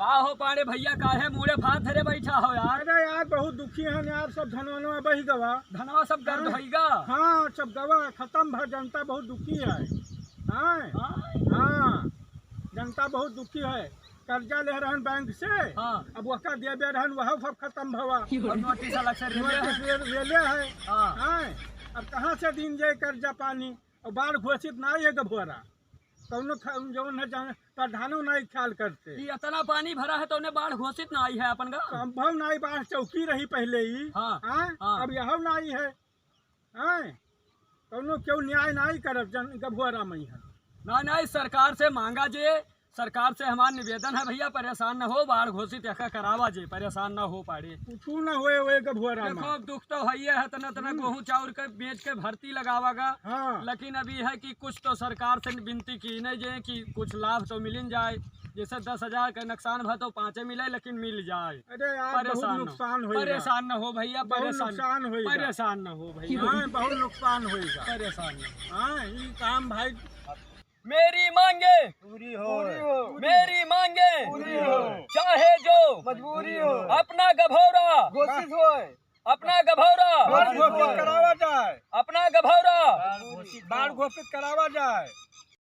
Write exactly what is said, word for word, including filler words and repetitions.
का हो पाड़े भइया, काहे मूड़े फात धरे बैठा हो यार? अरे यार, बहुत दुखी हन यार, सब धनवनवा बहि गवा। धनवा सब गर्द हाँ। होइगा? हाँ, सब गवा, खतम भा, जनता बहुत दुखी है। हाँ? हाँ। हाँ, जनता बहुत दुखी है। कर्जा ले रहन बैंक से, हाँ। अब वहका देबे रहन, वह सब खतम भवा। और नोटिस अलग से रेले नोटिस है। रे-, रेले है। हाँ। हाँ, अब कहाँ से दीन जाए कर्जा पानी? और बाढ़ घोषित नाहीं है गभोरा, कौनो ख-, जौन है जान, प्रधानो नाहीं ख्याल करते। कि इतना पानी भरा है तो उन्हें बाढ़ घोषित नाहीं है अपन का? संभव नाहीं, बाढ़ चौकी रही पहले ही। हाँ, हाँ? हाँ। अब यह नाहीं है। हाँ? कौनो क्यों न्याय नाहीं करब जन गभोरा में है। ना, ना, इस सरकार से मांगा जे, सरकार से हमार निवेदन है भइया, परेशान न हो, बाढ़ घोषित यका करावा जे, परेशान न हो पाड़े। कुछू न होए, ओए गभोरा में। देखो, अब दुख तो है ही है, तना, तना हम्म। गेहूं चाउर के बेच के भर्ती लगावागा। हाँ। लेकिन अभी है कि कुछ तो सरकार से विनती की नहीं जे कि कुछ लाभ तो मिलिन जाए, जैसे दस हजार का नुकसान भा तो पाँचे मिले, लेकिन मिल जाए। अरे यार, बहुत परेशान न हो। नुकसान होइगा। परेशान न हो भइया, बहुत परेशान, नुकसान होइगा। परेशान न हो भइया। हाँ, बहुत नुकसान होइगा। परेशान न हो। हाँ, ई काम भाई। मेरी मांगे पूरी हो। मेरी मांगे पूरी हो। चाहे जो मजबूरी हो। अपना गभौरा घोषित होए। अपना गभौरा बाढ़ घोषित करावा जाए। अपना गभौरा बाढ़ घोषित करावा जाए।